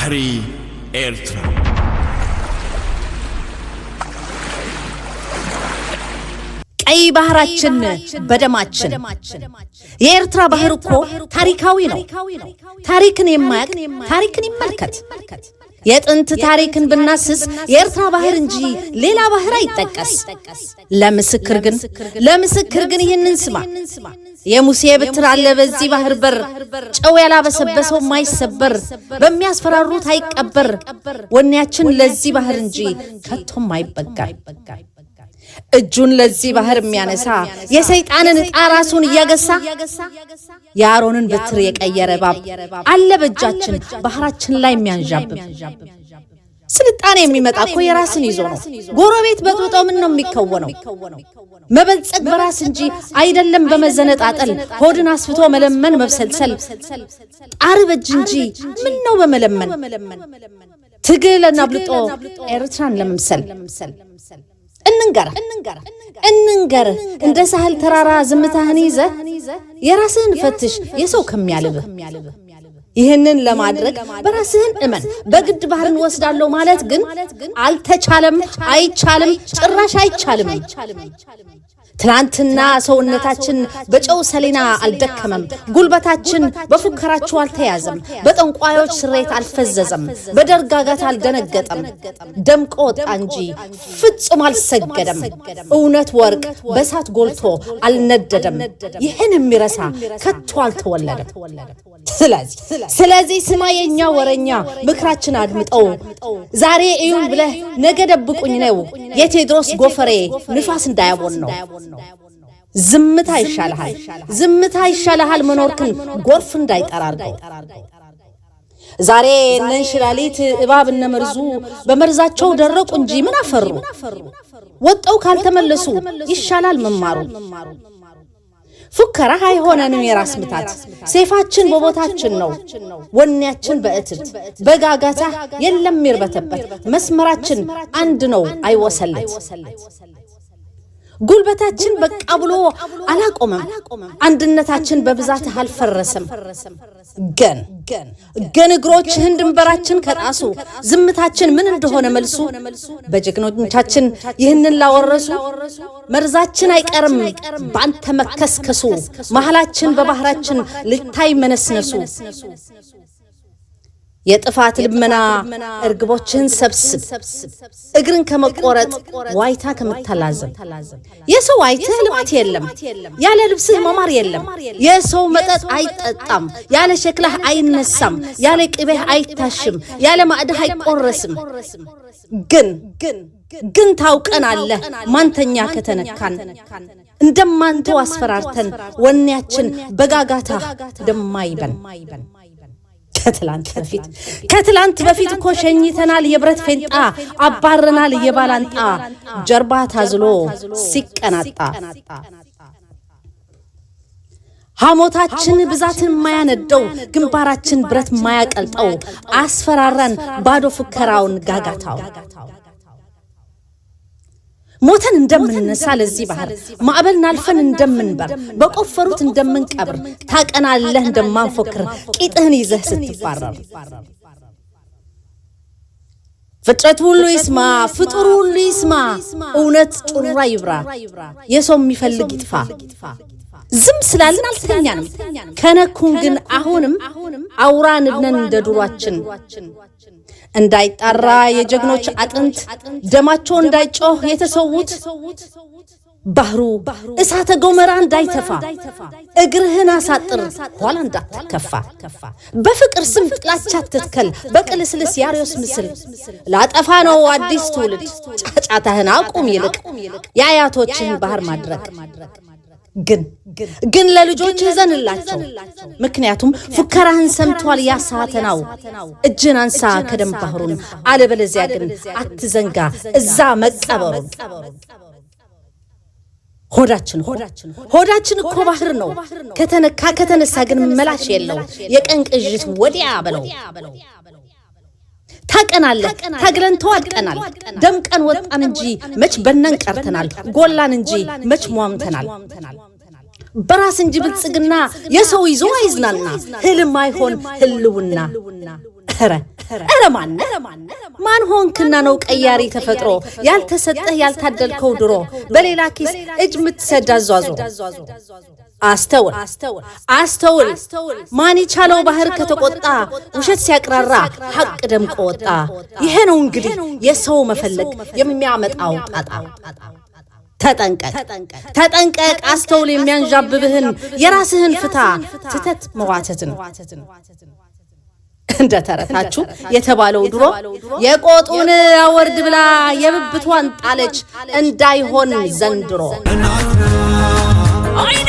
ባሕሪ ኤርትራ። ቀይ ባህራችን በደማችን። የኤርትራ ባህር እኮ ታሪካዊ ነው። ታሪክን የማያውቅ ታሪክን ይመልከት። የጥንት ታሪክን ብናስስ የኤርትራ ባህር እንጂ ሌላ ባህር አይጠቀስ። ለምስክር ግን ይህንን ስማ። የሙሴ በትር አለ በዚህ ባህር በር፣ ጨው ያላበሰበሰው ማይሰበር፣ በሚያስፈራሩት አይቀበር። ወኔያችን ለዚህ ባህር እንጂ ከቶም አይበጋር። እጁን ለዚህ ባህር የሚያነሳ የሰይጣንን ዕጣ ራሱን እያገሳ፣ የአሮንን በትር የቀየረ እባብ አለ በእጃችን ባህራችን ላይ የሚያንዣብብ። ስልጣኔ የሚመጣ እኮ የራስን ይዞ ነው። ጎረቤት በጥብጠው ምን ነው የሚከወነው? መበልጸግ በራስ እንጂ አይደለም በመዘነጣጠል፣ ሆድን አስፍቶ መለመን መብሰልሰል። ጣር በጅ እንጂ ምን ነው በመለመን፣ ትግል አብልጦ ኤርትራን ለመምሰል። እንንገር እንንገር፣ እንደ ሳህል ተራራ ዝምታህን ይዘህ የራስህን ፈትሽ የሰው ከሚያልብህ። ይህንን ለማድረግ በራስህን እመን። በግድ ባህርን ወስዳለሁ ማለት ግን አልተቻለም፣ አይቻልም፣ ጭራሽ አይቻልም። ትናንትና ሰውነታችን በጨው ሰሌና አልደከመም። ጉልበታችን በፉከራቸው አልተያዘም። በጠንቋዮች ስሬት አልፈዘዘም። በደርጋጋት አልደነገጠም። ደምቆ ወጣ እንጂ ፍጹም አልሰገደም። እውነት ወርቅ በእሳት ጎልቶ አልነደደም። ይህን የሚረሳ ከቶ አልተወለደም። ስለዚህ ስማ የኛ ወረኛ፣ ምክራችን አድምጠው። ዛሬ እዩን ብለህ ነገ ደብቁኝ ነው። የቴዎድሮስ ጎፈሬ ንፋስ እንዳያቦን ነው። ዝምታ ይሻልሃል፣ ዝምታ ይሻልሃል፣ መኖርክን ጎርፍ እንዳይጠራርገው። ዛሬ እነ እንሽላሊት እባብ እነ መርዙ በመርዛቸው ደረቁ እንጂ ምን አፈሩ? ወጠው ካልተመለሱ ይሻላል መማሩ። ፉከራ አይሆነንም የራስ ምታት። ሴፋችን በቦታችን ነው፣ ወኔያችን በእትብት። በጋጋታ የለም ይርበተበት። መስመራችን አንድ ነው አይወሰለት። ጉልበታችን በቃ ብሎ አላቆመም። አንድነታችን በብዛት አልፈረሰም። ግን እግሮችህን ድንበራችን ከጣሱ ዝምታችን ምን እንደሆነ መልሱ። በጀግኖቻችን ይህንን ላወረሱ መርዛችን አይቀርም በአንተ መከስከሱ፣ መሃላችን በባህራችን ልታይ መነስነሱ። የጥፋት ልመና እርግቦችህን ሰብስብ፣ እግርን ከመቆረጥ ዋይታ ከምታላዘብ። የሰው አይተህ ልማት የለም፣ ያለ ልብስህ መማር የለም። የሰው መጠጥ አይጠጣም፣ ያለ ሸክላህ አይነሳም፣ ያለ ቅቤህ አይታሽም፣ ያለ ማዕድህ አይቆረስም። ግን ታውቀናለህ ማንተኛ ከተነካን እንደማንተው አስፈራርተን ወኔያችን በጋጋታ እንደማይበን። ከትላንት በፊት እኮ ሸኝተናል የብረት ፌንጣ፣ አባረናል የባላንጣ ጀርባ ታዝሎ ሲቀናጣ። ሐሞታችን ብዛትን የማያነደው፣ ግንባራችን ብረት የማያቀልጠው፣ አስፈራራን ባዶ ፉከራውን ጋጋታው። ሞተን እንደምንነሳ ለዚህ ባህር፣ ማዕበልን አልፈን እንደምንበር፣ በቆፈሩት እንደምንቀብር ታቀናለህ። እንደማንፎክር ቂጥህን ይዘህ ስትባረር። ፍጥረት ሁሉ ይስማ፣ ፍጡር ሁሉ ይስማ፣ እውነት ጩራ ይብራ፣ የሰው የሚፈልግ ይጥፋ። ዝም ስላልን አልተኛንም። ከነኩን ግን አሁንም አውራ ንብነን እንደ ዱሯችን። እንዳይጣራ የጀግኖች አጥንት፣ ደማቸው እንዳይጮህ የተሰዉት፣ ባህሩ እሳተ ገሞራ እንዳይተፋ፣ እግርህን አሳጥር ኋላ እንዳትከፋ። በፍቅር ስም ጥላቻ ትትከል በቅልስልስ የአርዮስ ምስል። ላጠፋ ነው አዲስ ትውልድ ጫጫታህን አቁም፣ ይልቅ የአያቶችህን ባህር ማድረቅ። ግን ለልጆች እዘንላቸው፣ ምክንያቱም ፉከራህን ሰምቷል ያሳተናው። እጅን አንሳ ከደም ባህሩን፣ አለበለዚያ ግን አትዘንጋ እዛ መቀበሩን። ሆዳችን እኮ ባህር ነው። ከተነካ ከተነሳ ግን መላሽ የለው። የቀን ቅዥት ወዲያ በለው። ታቀናለህ፣ ታግለን ተዋድቀናል። ደምቀን ወጣን እንጂ መች በነን ቀርተናል። ጎላን እንጂ መች ሟምተናል። በራስ እንጂ ብልጽግና የሰው ይዞ አይዝናና፣ ህልም አይሆን ህልውና። ኧረ ኧረ ማነህ ማን ሆንክና ነው ቀያሪ ተፈጥሮ ያልተሰጠህ ያልታደልከው ድሮ በሌላ ኪስ እጅ ምትሰድ አዟዙሮ? አስተውል አስተውል፣ ማን የቻለው ባህር ከተቆጣ፣ ውሸት ሲያቅራራ ሐቅ ደምቆ ወጣ። ይሄ ነው እንግዲህ የሰው መፈለግ የሚያመጣው ጣጣ። ተጠንቀቅ ተጠንቀቅ፣ አስተውል የሚያንዣብብህን፣ የራስህን ፍታ ትተት መዋተትን። እንደ ተረታችሁ የተባለው ድሮ የቆጡን አወርድ ብላ የብብቷን ጣለች እንዳይሆን ዘንድሮ። አይን